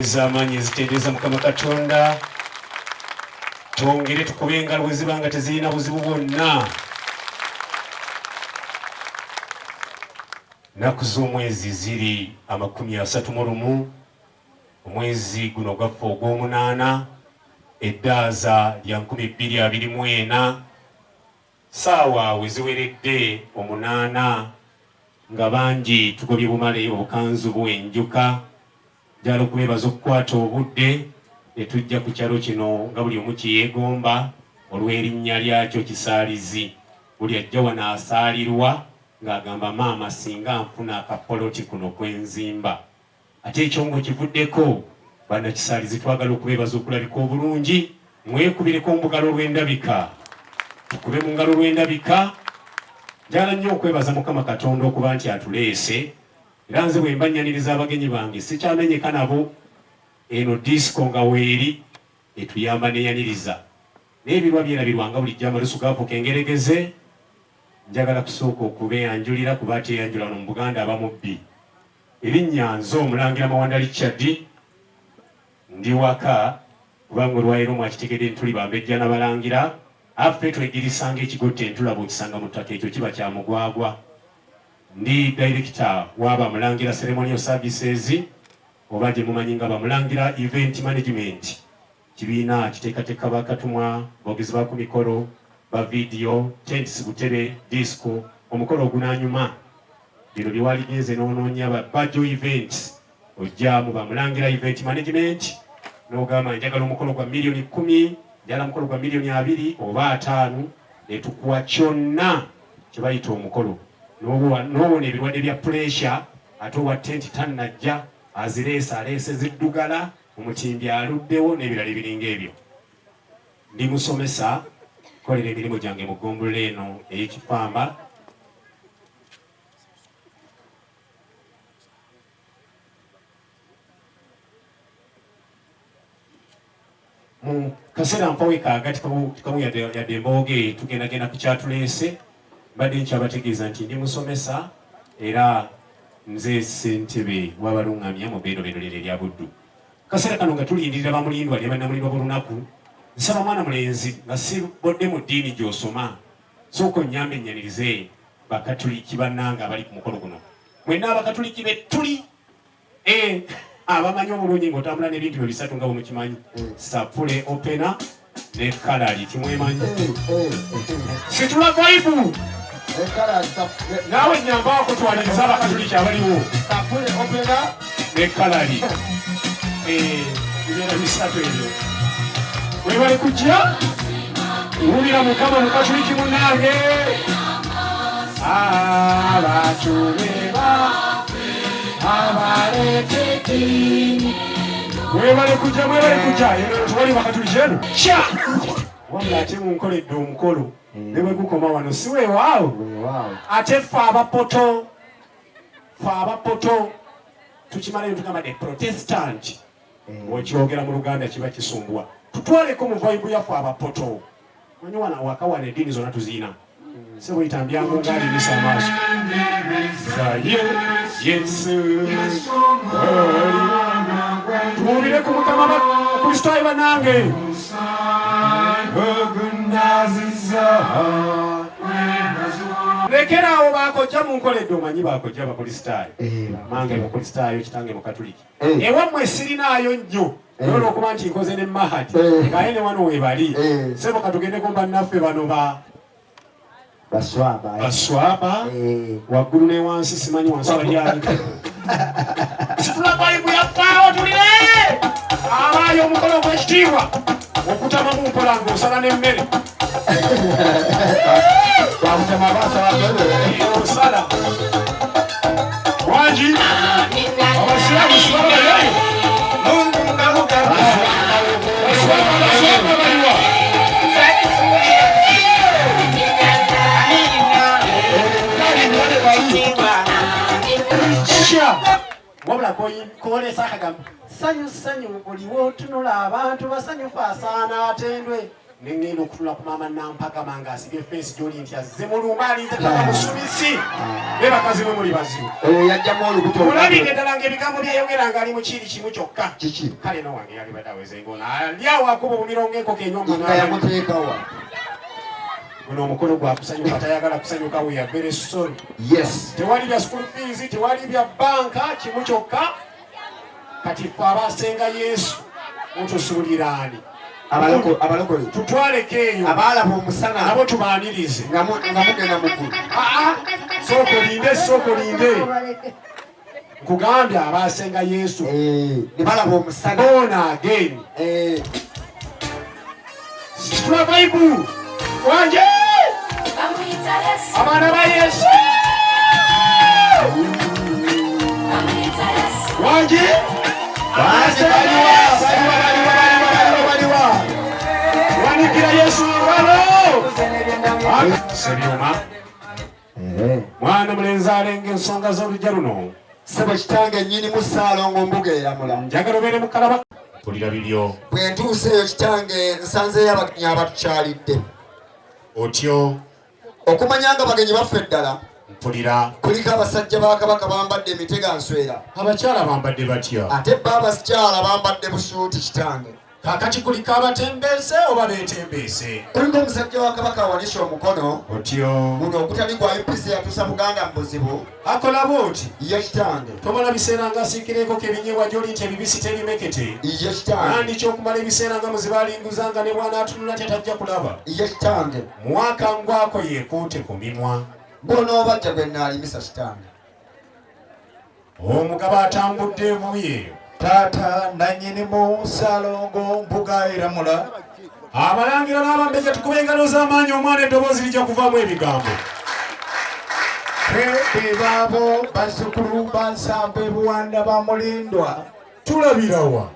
Ez'amaanyi ezitendereza Mukama Katonda, twongere tukube engalo bwe ziba nga tezirina buzibu bwonna. Nnaku z'omwezi ziri 31 omwezi guno gwaffe ogw'omunaana, eddaaza lya 2024, ssaawa we ziweredde 8 nga bangi tugobye bumale obukanzu bw'enjuka. Njagala okubeebaza okukwata obudde ne tujja ku kyalo kino nga buli omu kye yeegomba olw'erinnya lyakyo Kisaalizi. Buli ajja wano asaalirwa ng'agamba maama singa nfuna akapoloti kuno kwe nzimba. Ate ekyo ng'okivuddeko, bannakisaalizi twagala okubeebaza okulabika obulungi. Mwekubireko mu bugalo olw'endabika. Tukube mu ngalo olw'endabika. Njagala nnyo okwebaza Mukama Katonda okuba nti atuleese. Era nze bwe mba nnyaniriza abagenyi bange sikyamenyeka nabo, eno disco nga weeri etuyamba neyaniriza. Naye ebirwa byerabirwa nga bulijjo amalusu gafuuka engeregeze. Njagala kusooka okubeeyanjulira kuba ateeyanjula wano mu Buganda aba mubbi. Erinnya nze Omulangira Mawanda Richard, ndi waka kubanga olwaleero mwakitegedde nti tuli bambejja na Balangira. Affe twegirisa ng'ekigotta entula bw'okisanga mu ttaka ekyo kiba kya mugwagwa. Ndi dayirekita wa Bamulangira Ceremonial Services oba gye mumanyi nga Bamulangira Event Management. Kibiina kiteekateeka bakatumwa, boogezi ba ku mikolo, ba vidiyo, tents, butebe, disco, omukolo ogunaanyuma. Bino bye waligenze n'onoonya ba Bajo Events. Ojja mu Bamulangira Event Management n'ogamba njagala omukolo gwa miliyoni 10, njagala mukolo gwa miliyoni 20 oba 50 ne tukuwa kyonna kye bayita omukolo. N'owona ebirwadde bya puleesha, ate owa tenti tannajja, azireese aleese ziddugala, omutimbi aluddewo n'ebirala ebiringa ebyo. Ndi musomesa, nkolera emirimu gyange mu ggombolola eno ey'Ekifamba. Mu kaseera mpawe kaagati kamu yadde embooge tugendagenda ku kyatuleese, mbadde nkyabategeeza nti ndi musomesa era nze ssentebe w'abalungamya mu bbeerobero lino erya Buddu. Kaseera kano nga tulindirira bamulindwa ne bannamulindwa b'olunaku, nsaba mwana mulenzi nga sibodde mu ddiini gy'osoma, sooka onnyambe nnyanirize Bakatuliki bannange abali ku mukolo guno. Mwenna Abakatuliki be tuli eh, abamanyi obulungi ng'otambula n'ebintu byo bisatu nga bwe mukimanyi, sapule, opena ne kalali. Timwemanyi situla vaibu naawe nyambaako twaliriza Abakatuliki abaliwo ne kalali, bibeera bisatu ebyo. Webale kujja wulira Mukama Mukatuliki munnange abantu beba abaleeta eddiini. Mwebale kujja, mwebale kujja. Eno tuwali Bakatuliki eno kya wabula ate munkoledde omukolo ne bwe gukoma wano si weewaawo. Ate ffe abapoto, ffe abapoto tukimalayo tugamba the Protestant, okyogera mu Luganda kiba kisumbuwa. Tutwaleko mu vibe yaffe abapoto. Manyi wana waka wano eddiini zonna tuziina. Sebo yita mbyangu ng'alimisa amaaso. Zaye Yesu tuwulire ku Mukama Bakristaayo banange. Lekeraawo bakojja munkoledde, omanyi bakojja Bakristaayo, mange Bakristaayo, kitange Mukatuliki, ewammwe sirinaayo nnyo olwokuba nti nkoze ne Mahadi ngaye ne wano webali. Sebo katugendeko bannaffe bano ba Baswaba, baswaba waggulu ne wansi, simanyi wansi balyani. Situla vibe yaffaawo tulire abaayo omukolo ogw'ekitiibwa okutamamu mpola ng'osala n'emmere. Bakutema basala mmere. Osala wangi Abasiraamu sibalabayo baswaba, baswaba baliwa? Sha wabula koleesa akagambo sanyu sanyu, buli wotunula abantu basanyufu, asaana atendwe. Ne ŋŋenda okutula ku maama Nampagama ng'asibye feesi gy'oli nti azze mulumba alinze kaba musumisi. Be bakazi mwe muli bazibu. Oyo yajjamu olubuto. Olabidde ddala ng'ebigambo byeyogera ng'ali mu kiiri kimu kyokka. Kiki? Kale n'owange yalibadde aweze ng'ono ali awo akuba obumiro ng'enkoko enywa Nga omunwe. yamuteekawa. Guno omukolo gwa kusanyuka, tayagala kusanyuka, we are very sorry. Yes. Tewali bya school fees, tewali bya banka, kimu kyokka. Kati ffe abasenga Yesu mutusuulira ani? Abalokole tutwaleko eyo abaalaba omusana nabo tubaanirize nga mugenda mu ggulu. Aa, sooka olinde, sooka olinde, nkugambye abasenga Yesu Ne balaba omusana. Born again. Situla Bible wanje abaana ba Yesu wanje. Bangi baliwa, baliwa, baliwa, baliwa, baliwa, baliwa. Wanikira Yesu engalo. Sebyuma mwana mulenzi alenga ensonga z'olujja luno. Ssebo kitange nnyinimu Ssaalongo Mbuga eramula. Njagala obeere mukalaba mpulira bibyo. Bwe ntuuse eyo kitange nsanzeeyo abagenyi abatukyalidde. Otyo. Okumanya nga bagenyi baffe ddala. Mpulira. Kuliko abasajja ba Kabaka bambadde emitega nswera. Abakyala bambadde batya? Ate bo abakyala bambadde busuuti kitange. Kaakati kuliko abatembeese oba beetembeese? Kuliko omusajja wa Kabaka awanise omukono. Otyo. Guno ogutali gwa UPC yatuusa Buganda mu buzibu. Akola bw'oti? Ye kitange. Tomala biseera nga asiikira enkoko ebinyeebwa gy'oli nti ebibisi tebimekete. Ye kitange. Nandiki okumala ebiseera nga muzibe alinguza nga ne bw'anaatunula tetajja kulaba. Ye kitange. Mwaka ngwako yeekuute ku mimwa. Gw'onoobajja gwe nnaalimisa kitange. Omugabo atambudde ebuuyi eyo. Taata nannyinimu Ssaalongo Mbuga eramula. Abalangira n'abambejja tukube engalo z'amaanyi omwana eddoboozi lijja kuvaamu ebigambo. Ffe be baabo bazzukulu ba Nsambu e Buwanda ba Mulindwa. Tulabirawa?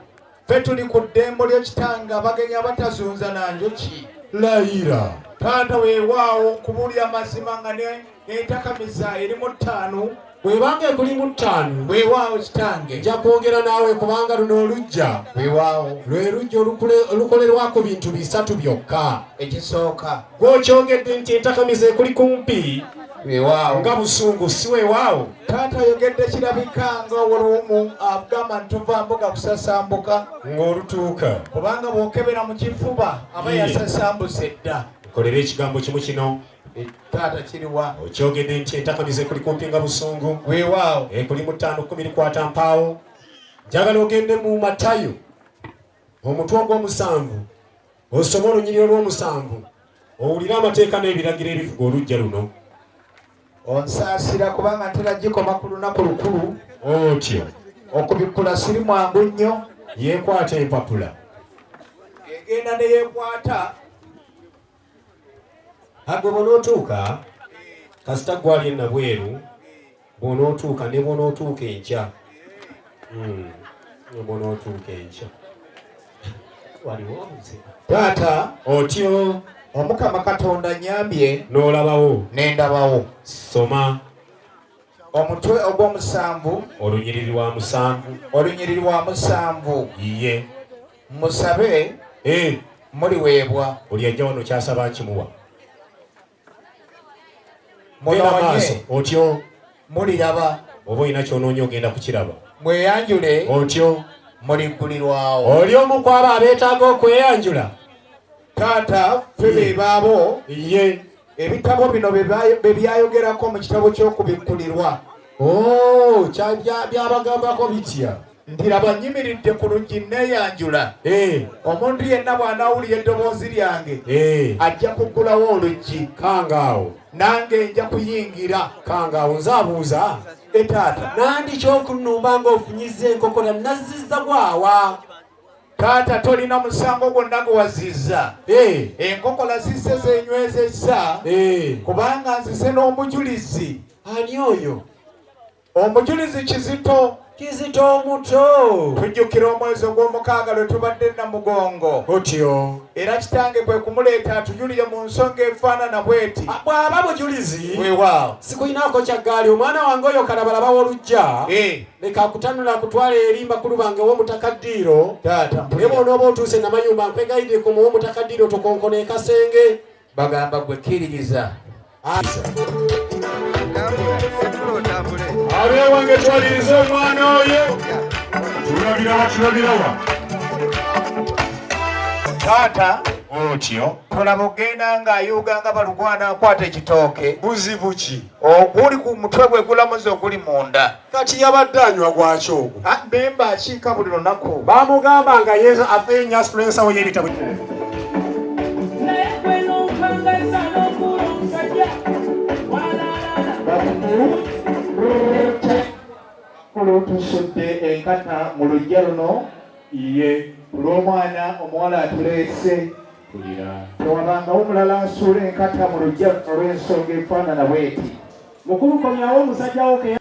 Ffe tuli ku ddembo ly'ekitange abagenyi abatazunza na njuki. Layira. Taata weewaawo nkubuulira amazima nga n'entakamiza eri mu ttaano. Bw'ebanga ekuli mu ttaano. Weewaawo kitange. Nja kwogera naawe kubanga luno olujja. Weewaawo. Lwe lujja olukolerwako bintu bisatu byokka. Ekisooka. Gw'okyogedde nti entakamiza ekuli kumpi. Weewaawo. Nga busungu si weewaawo. Taata ayogedde kirabika nga olumu agamba nti tuva mbuga kusasambuka. Ng'olutuuka. Kubanga bw'okebera mu kifuba aba yasasambuse dda. Nkolera ekigambo kimu kino. Taata kiriwa? Okyogedde nti entakamiza ekuli kumpi nga busungu. Weewaawo. Ekuli mu ttaano kkumi likwata mpaawo. Njagala ogende mu Matayo omutwe ogw'omusanvu osome olunyiriri olw'omusanvu owulire amateeka n'ebiragiro ebifuga oluggya luno. Onsaasira kubanga ntera gikoma ku lunaku lukulu. Otyo. Okubikkula siri mwangu nnyo. Yeekwata empapula. Egenda ne yeekwata. Agwe bw'onootuuka, kasita gwali enabweru, bw'onootuuka ne bw'onootuuka enkya. Ne bw'onootuuka enkya. Waliwo obuzibu. Taata. Otyo. Omukama Katonda nnyambye. N'olabawo. Ne ndabawo. Soma. Omutwe ogw'omusanvu. Olunyiriri lwa musanvu. Olunyiriri lwa musanvu. Iye. Musabe. Muliweebwa. Buli ajja wano ky'asaba nkimuwa. Munoonye. Otyo. Muliraba. Oba olina ky'onoonya ogenda kukiraba. Mweyanjule. Otyo. Muliggulirwawo. Oli omu ku abo abeetaaga okweyanjula. Taata ffe be baabo. Ye. Ebitabo bino bye byayogerako mu kitabo ky'okubikkulirwa. Oh, byabagambako bitya? Nti laba nnyimiridde ku luggi nneeyanjula. Omuntu yenna bw'anaawulira eddoboozi lyange, ajja kuggulawo oluggi. Kangaawo. Nange nja kuyingira. Kangaawo nze abuuza. Taata. Nandi ky'okunnumba ng'ofunyizza enkokola nazzizza gwawa. Taata tolina musango gwonna gwe wazizza. Enkokola zizze zenywezezza. Kubanga nzize n'omujulizi. Ani oyo? Omujulizi Kizito. Kizito omuto. Tujjukira omwezi ogw'omukaaga lwe tubadde Namugongo. Otyo. Era kitange kwe kumuleeta atujulire mu nsonga efaanana bw'eti. Bw'aba bujulizi. Weewaawo. Sikuyinaako kya ggaali, omwana wange oyo kalabalaba w'oluggya. Leka akutanula akutwale eri bakulu bange w'omutaka Ddiiro. Taata, Naye bw'onooba otuuse Namayumba nkwegayiridde ku w'omutaka Ddiiro tokonkona ekasenge. Bagamba gwe kkiririza. Abeewange twalirize omwana oyo. Tulabirawa, tulabirawa. Taata. Otyo. Tolaba ogenda ng'ayuuga nga balugwana akwata ekitooke. Buzibu ki? Oguli ku mutwe gwe gulamuza oguli munda. Kati yabadde anywa gwaki ogwo? Bemba akiika buli lunaku. Bamugamba nga Yesu afeeyo nnyo asitula ensawo y'ebitabo. Tusudde enkata mu luggya luno Iye. olw'omwana omuwala atuleese. Tewabangawo omulala asuula enkata mu luggya luno olw'ensonga efaanana bw'eti. Mukulu komyawo omusajja wo ke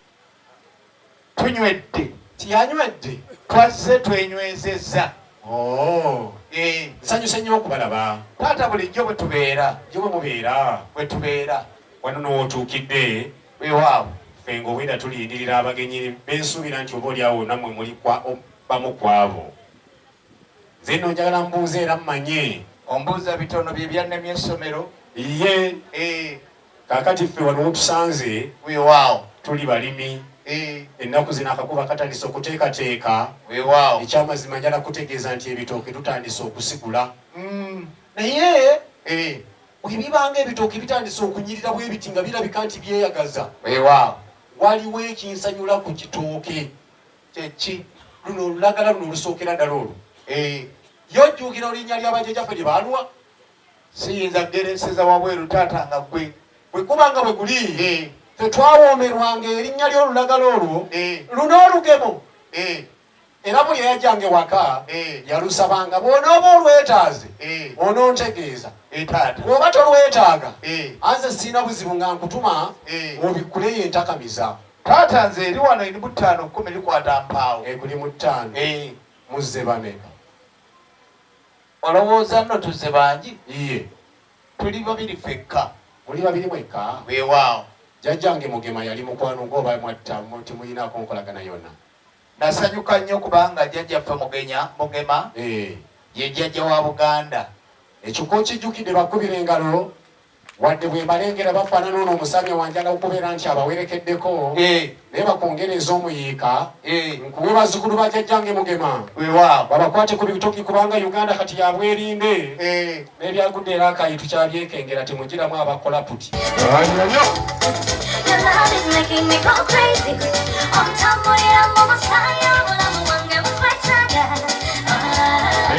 Tunywedde. Tiyanywedde. Twazze twenywezezza. Oh. Nsanyuse nnyo okubalaba. Taata bulijjo bwe tubeera. Gye bwe mubeera. Bwe tubeera. Wano n'otuukidde. Weewaawo. Ffe ng'obwedda tulindirira abagenyi bensuubira nti oba oli awo nammwe muli bamu ku abo. Nze nno njagala mbuuze era mmanye. Ombuuza bitono bye byannemye essomero. Ye. Kaakati ffe wano wotusanze. Weewaawo. Tuli balimi. Ennaku zino akakuba katandise okuteekateeka. Weewaawo. Ekyamazima njala kutegeeza nti ebitooke tutandise okusigula. Naye bwe bibanga ebitooke bitandise okunyirira bwe biti nga birabika nti byeyagaza. Weewaawo. Waliwo ekinsanyula ku kitooke. Kyeki? Luno olulagala luno olusookera ddala olwo. Ye ojjuukira olinnya lya bajjajjaffe lye baaluwa? Siyinza kugereeseza wabweru taata nga ggwe. Bwe kuba nga bwe guli, ffe twawoomerwanga erinnya ly'olulagala olwo, luno olugemo. Era buli eyajjanga ewaka yalusabanga, bw'onooba olwetaaze onontegeeza. Bw'oba tolwetaaga, anze sirina buzibu nga nkutuma obikkuleyo entakamiza. Taata nze eri wano eri mu ttaano kkumi likwata mpaawo. Guli mu ttaano. Muzze bameka? Olowooza nno tuzze bangi? Iye. Tuli babiri ffekka. Muli babiri mwekka? Weewaawo. Jjajjange Mugema yali mukwano gwo oba mwatta temulinaako nkolagana yonna? Nasanyuka nnyo kubanga jjajjaffe Mugema ye jjajja wa Buganda. Ekyo k'okijjukidde bakubira engalo wadde bwe mbalengera bafaanana ono omusajja wanjala okubeera nti abawerekeddeko naye bakwongereza omuyiika nkuwe bazzukulu ba jjajjange Mugema. Weewaawo. Babakwate ku bitoki kubanga Uganda kati ya bwerinde. N'ebyagudde era akayi tukyabyekengera temugiramu abakola puti. Your love is making me go crazy. Ontambulira mu musaya, obulamu bwange bukwetaaga.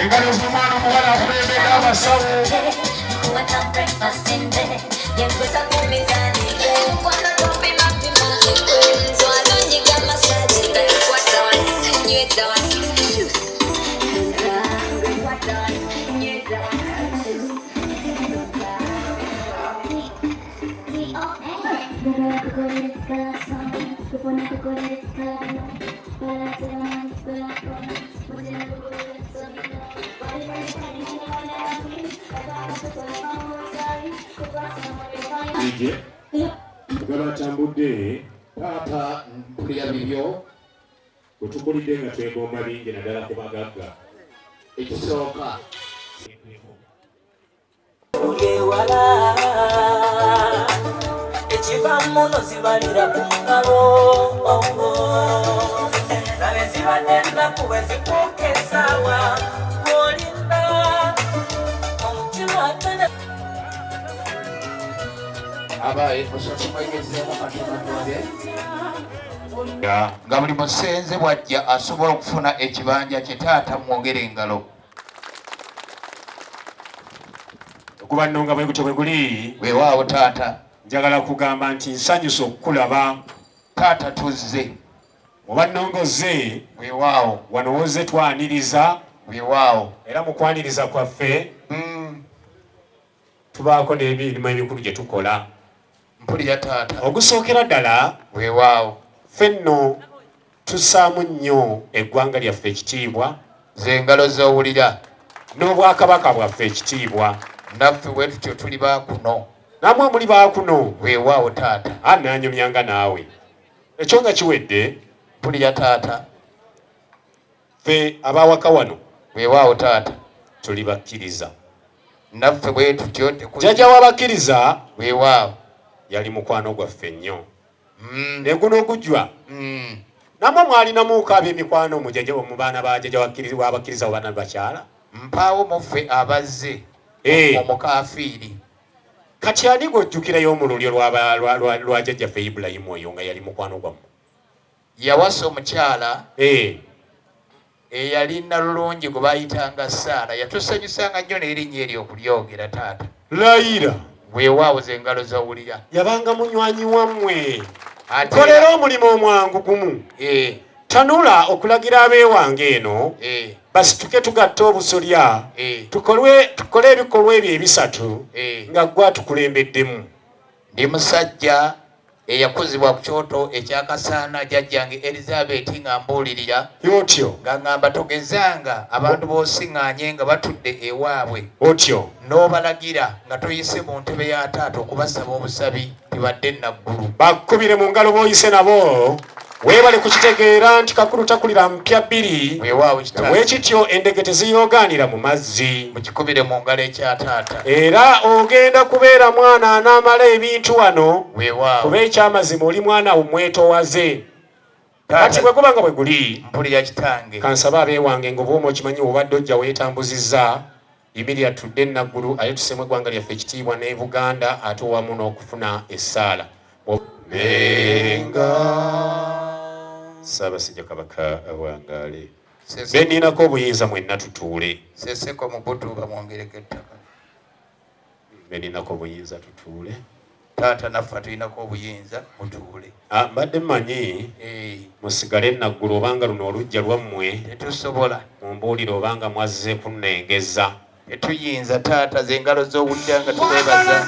Engalo z'omwana omuwala akulembedde abasawo. Nkuweka breakfast in bed. Yenkusa ku mizaani. Mukwano topima pima. Ntwala onyiga massage. Nkwata wano, nyweza wano. Nkwata wano, nyweza wano. Gabatambudde taata mpulira bibyo bwe tukulidde nga twegomba bingi naddala ku bagagga. Ekisooka Ewala ekiva muno zibalira ku ngalo. Labe zibadde ennaku bwe zikuuka essaawa bw'olinda omutima tena. Abaye musooke mwegezeemu katono tulabe. Nga buli musenze bw'ajja asobola okufuna ekibanja kye taata mwongere engalo. Okuba nno nga bwe gutyo bwe guli. Weewaawo taata. Njagala kugamba nti nsanyuse okukulaba. Taata tuzze. Oba nnongozze. Weewaawo. Wano wozze twaniriza. Weewaawo. Era mu kwaniriza kwaffe, tubaako n'emirimu emikulu gye tukola. Mpulira taata. Ogusookera ddala. Weewaawo. Ffe nno Tussaamu nnyo eggwanga lyaffe ekitiibwa. Ze ngalo z'owulira. N'Obwakabaka bwaffe ekitiibwa. Naffe bwe tutyo tuli ba kuno. Namwe muli ba kuno. Weewaawo taata. Anaanyumyanga naawe. Ekyo nga kiwedde. Mpulira taata. Ffe ab'awaka wano. Weewaawo taata. Tuli bakkiriza. Naffe bwe tutyo. Jjajja w'abakkiriza. Weewaawo. Yali mukwano gwaffe nnyo. Ne guno ogujwa. Namwe mwalinamuuko ab'emikwano mu jjajja mu baana ba jjajja w'abakkiriza oba bakyala? Mpaawo mu ffe abazze omukafiiri. Kati ani gw'ojjukirayo mu lulyo lwa jjajjaffe Ibulayimu oyo nga yali mukwano gwammwe? Yawasa omukyala eyali nnalulungi gwe baayitanga Saala. Yatusanyusanga nnyo n'erinnya eryo okulyogera taata. Layira. Weewaawo ze ngalo z'owulira. Yabanga munywanyi wammwe. Kolera omulimu omwangu gumu. Tanula okulagira ab'ewange eno basituke tugatte obusolya tukole ebikolwa ebyo ebisatu nga ggwe atukulembeddemu. Ndi musajja eyakuzibwa ku kyoto ekya Kasaana jjajjange Elizabeth nga mbuulirira. Otyo. Nga ngamba togezanga abantu b'osiŋŋaanye nga batudde ewaabwe. Otyo. N'obalagira nga toyise mu ntebe ya taata okubasaba obusabi tibadde Naggulu. Bakubire mu ngalo b'oyise nabo. Weebale kukitegeera nti kakulu takulira mpya bbiri. Weewaawo kitange. Bwe kityo endege teziyoogaanira mu mazzi. Mukikubire mu ngalo ekya taata. Era ogenda kubeera mwana anaamala ebintu wano. Weewaawo. Kuba ekyamazima oli mwana omwetowaze. Kati bwe guba nga bwe guli. Mpulira kitange. Kansabe ab'ewange ng'obw'omu okimanyi obadde ojja weetambuzizza. Yimirira tudde Naggulu ate tuseemu eggwanga lyaffe ekitiibwa ne Buganda ate wamu n'okufuna essaala. Menga Ssaabasajja Kabaka awangaale. Benninako obuyinza mwenna tutuule. Seseko Mubutu bamwongereko ettaka. Benninako obuyinza tutuule. Taata naffe tulinako obuyinza mutuule. Mbadde mmanyi musigale Naggulu obanga luno oluggya lwammwe. Tetusobola. Mumbuulire obanga mwazze kunnengeza. Tetuyinza taata ze ngalo z'owulira nga tubeebaza.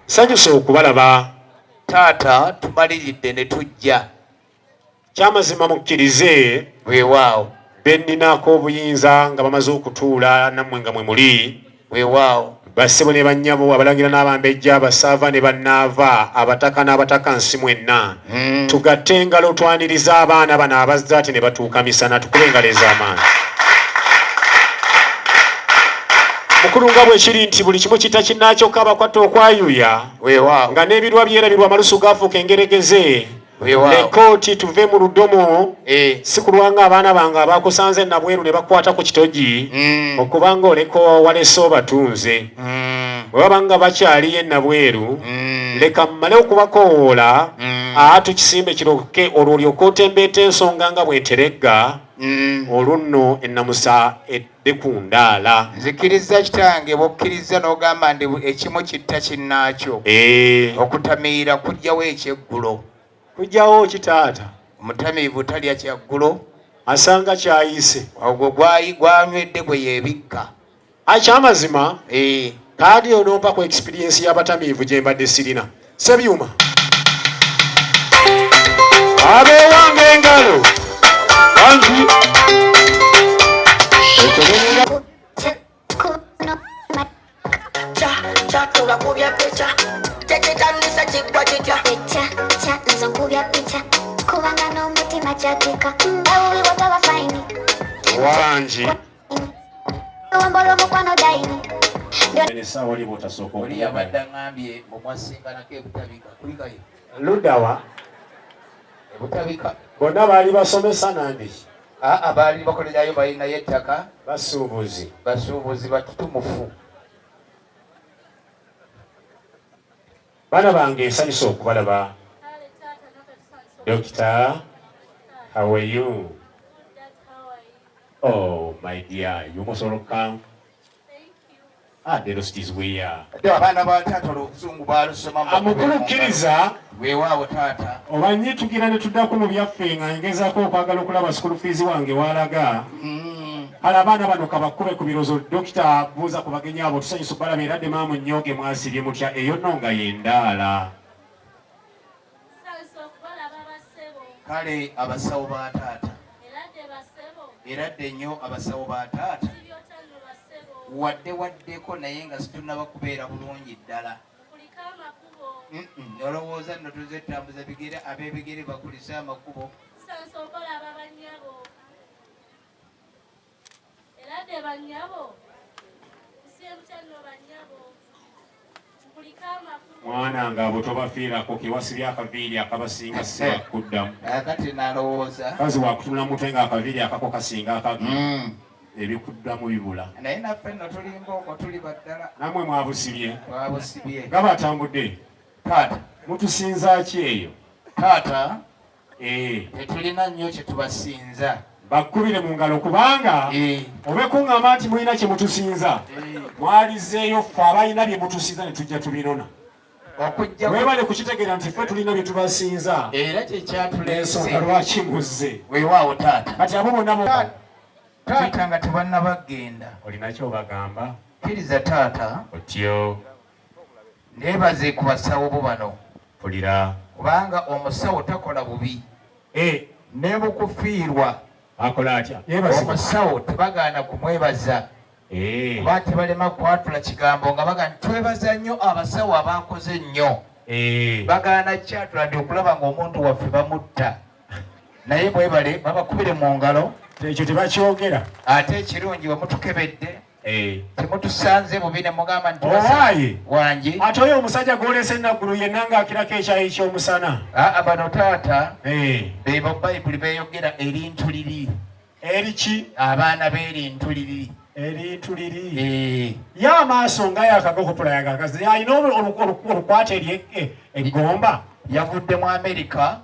Nsanyuse okubalaba. Taata tumaliridde ne tujja. Kyamazima mukkirize. Weewaawo. Benninako obuyinza nga bamaze okutuula nammwe nga mwe muli. Weewaawo. Bassebo ne bannyabo, abalangira n'abambejja, abasaava ne bannaava, abataka n'abataka nsi mwenna. Tugatte engalo twanirize abaana bano abazze ate ne batuuka misana, tukube engalo ez'amaanyi. Mukulu nga bwe kiri nti buli kimu kita kinnaakyo abakwata okwayuya. Weewaawo. Nga n'ebirwa byerabirwa amalusu gaafuuka engeregeze. Weewaawo. Lekooti tuve mu ludomo. Si kulwanga abaana bange abakusanze nabweru ne bakwata ku kitogi. Okubanga oleka walese obatunze. Bwe baba nga bakyaliyo enabweru, leka mmale okubakowoola, tukisimbe kiroke olwo olyoke otembeeta ensonga nga bw'eteregga, olwo nno ennamusa edde ku ndaala. Nzikiriza kitange bw'okkiriza n'ogamba nti ekimu kitta kinnaakyo. Okutamiira kujjawo ekyeggulo. Kujjawo ki taata? Omutamiivu talya kyaggulo. Asanga kyayise. Ogwo gwanywedde gwe yeebikka. Akyamazima, kaadi onompa ku experience y'abatamiivu gye mbadde sirina. Ssebyuma. Abeewange engalo. Bangi. Wangi. Oli yabadde aŋŋambye mbu mwasinganako e Butabika. Kulikayo. Ludawa. E Butabika. Bonna baali basomesa nandiki? Aa, baali bakolerayo balinayo ettaka. Basuubuzi. Basuubuzi batutumufu. Baana bange nsanyuse okubalaba. Doctor, how are you? Oh, my dear, you must welcome. The rest is where. Ate abaana ba taata oluzungu baalusoma. Mukulu kkiriza. Weewaawo taata. Omanyi tugira ne tuddako mu byaffe nga ngezaako okwagala okulaba school fees wange w'alaga. Kale abaana bano kabakube ku birowoozo. Dokita buuza ku bagenyi abo tusanyusa okubalaba era dde maamu nnyooge mwasibye mutya eyo nno nga y'endaala. Kale abasawo ba taata eradde nnyo abasawo ba taata wadde waddeko naye nga situnaba kubeera bulungi ddala. Olowooza nno tuzze tutambuza bigere, ab'ebigere bakulise amakubo. Mwana nga abo tobafiirako kewasibye akaviiri akabasinga si bakuddamu. Kati nalowooza kazi wakutunula mutwe nga akaviiri akako kasinga akage ebikuddamu bibula. Naye naffe nno tulimba okwo tuli baddala. Namwe mwabusibye. Twabusibye. Nga batambudde. Taata. Mutusinza ki eyo? Taata. Tetulina nnyo kye tubasinza. Bakkubire mu ngalo kubanga obe kuŋŋamba nti mulina kye mutusinza. Mwalizeeyo ffe abalina bye mutusinza ne tujja tubinona. Mwebale kukitegeera nti ffe tulina bye tubasinza. Era kye kyatuleese. Ensonga lwaki muzze. Weewaawo taata. Kati abo bonna Taata nga tebannabagenda. Olina ky'obagamba? Kkiriza taata. Otyo. Neebaze ku basawo bo bano. Mpulira. Kubanga omusawo takola bubi. Ne bukufiirwa. Akola atya? Omusawo tebagaana kumwebaza. Kuba tebalema kwatula kigambo nga bagamba nti twebaza nnyo abasawo abakoze nnyo. Bagaana kyatula nti okulaba ng'omuntu waffe bamutta. Naye mwebale babakubire mu ngalo. Ekyo tebakyogera. Ate ekirungi we mutukebedde. Temutusanze bubi ne mugamba nti Owaaye. Wangi. Ate oyo omusajja gw'olese Naggulu yenna ng'akirako ekyayi ky'omusana. Aa, bano taata, be ba Bayibuli beeyogera erintu liri. Eriki? Abaana b'erintu liri. Erintu liri. Ye amaaso nga yakagokopula yagagazi. Alina olukwata eri eggomba. Yavudde mu Amerika.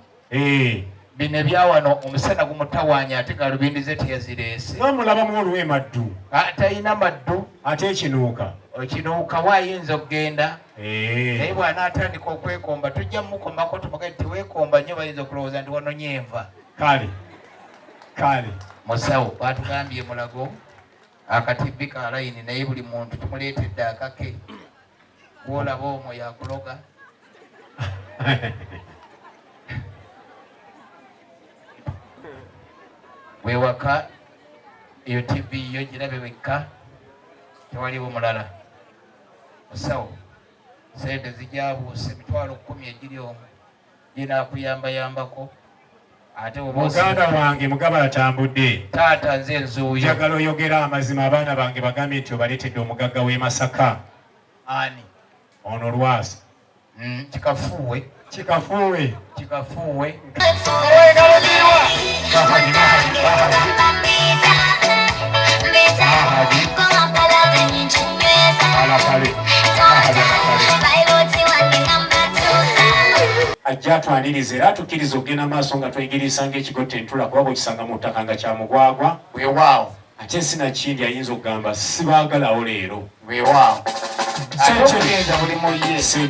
Bino ebya wano omusana gumutawaanya ate galubindi ze teyazireese. N'omulabamu olw'emaddu. Talina maddu. Ate ekinuuka. Ekinuuka wa ayinza okugenda. Naye bw'anaatandika okwekomba tujja mumukomako tumugambe nti teweekomba nnyo bayinza okulowooza nti wanonye enva. Kale. Kale. Musawo batugambye Mulago akatibbi ka layini naye buli muntu tumuleetedde akake. Gw'olaba omwo yakuloga. Wewaka eyo TV yo girabe wekka tewaliwo mulala. Musawo sente zijabuuse emitwalo 10 egiri omwo ginaakuyambayambako. Ate oba Muganda wange Mugaba atambudde. Taata nze nzuuyo. Njagala oyogera amazima abaana bange bagambye nti obaleetedde omugagga w'e Masaka. Ani? Ono Lwasa. Kikafuuwe. Kikafuuwe. Kikafuuwe. Ajja atwaniriza era atukkiriza okugenda maaso nga twegiriisa ng'ekigotta entula kuba bw'okisanga mu ttaka nga kya mugwagwa. Weewaawo. Ate sinakindi ayinza okugamba sibaagalawo leero. Weewaawo. Ssente Ate okugenda buli mu ye.